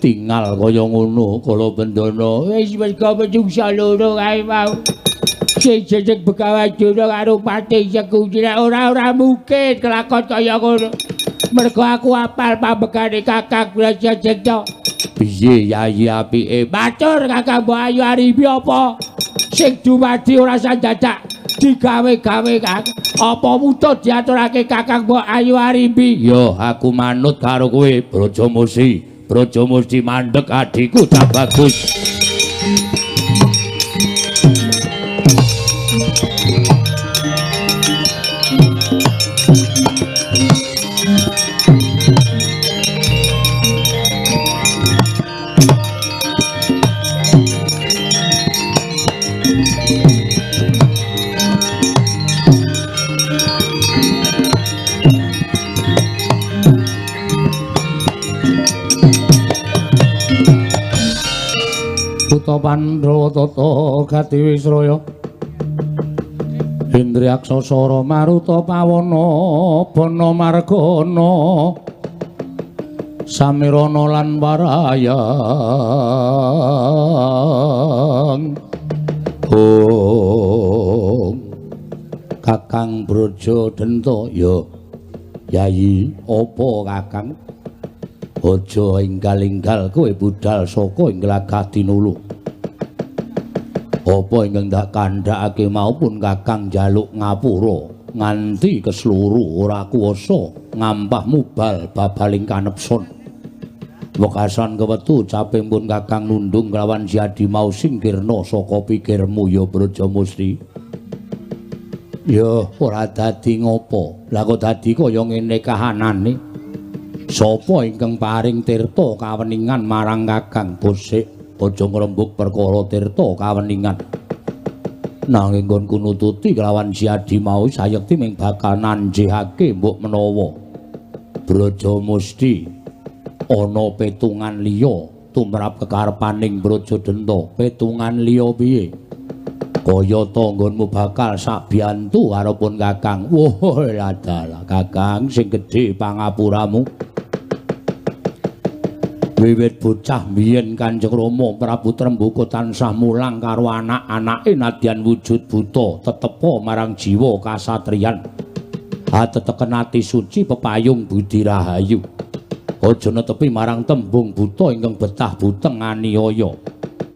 Tingal kaya ngono kala bendana. Wis mergo menungsa loro kae mau. Sing jeneng Begawan Durna karo Patih Sekundi ora mungkin kelakon kaya ngono. Mergo aku apal pambegane Kakang Brajadenta. Piye Yayi apike? Matur Kakang Mbok Ayu Arimbi apa? Sing dumadi ora sandadak digawe-gawe Kang. Apa mutut diaturake Kakang Mbok Ayu Arimbi? Yo aku manut karo kowe Brajamusti. Brajamusti mandeg adhiku cah bagus. Buta Pandhawa tata gati wisraya Indriyaksa sara maruta pawana bana margana samirana lan warayang. Om Kakang Brajadenta. Ya Yayi, apa Kakang? Aja enggal-enggal kowe budal saka ing glagah tinulu. Apa ingkang dak kandhakake maupun Kakang njaluk ngapura nganti kesluru ora kuwasa ngampah mubal babaling kanepson. Wekasan kewetu caping pun Kakang nundung kelawan Siadi mau singkirna saka pikirmu ya Brajamusti. Ya ora dadi ngopo. Lah kok dadi kaya ngene kahanane? Sapa ingkang paring tirta kaweningan marang Kakang? Bosik aja ngrembug perkara tirta kaweningan. Nanging nggonku nututi kelawan Siadi mau sayekti ming bakal nanjihake mbok menawa Brajamusti ana petungan liya tumrap kekarepaning Brajadenta. Petungan liya piye? Kaya tanggonmu bakal sabiyantu arepun Kakang. Wah, ladalah Kakang sing gedhe pangapuramu. Wiwit bocah biyen Kanjeng Rama Prabu Trembaka tansah mulang karo anak-anake nadyan wujud buta tetepa marang jiwa kasatriyan. Ateteken ati suci pepayung budi rahayu. Aja netepi marang tembung buta ingkang betah buteng aniaya.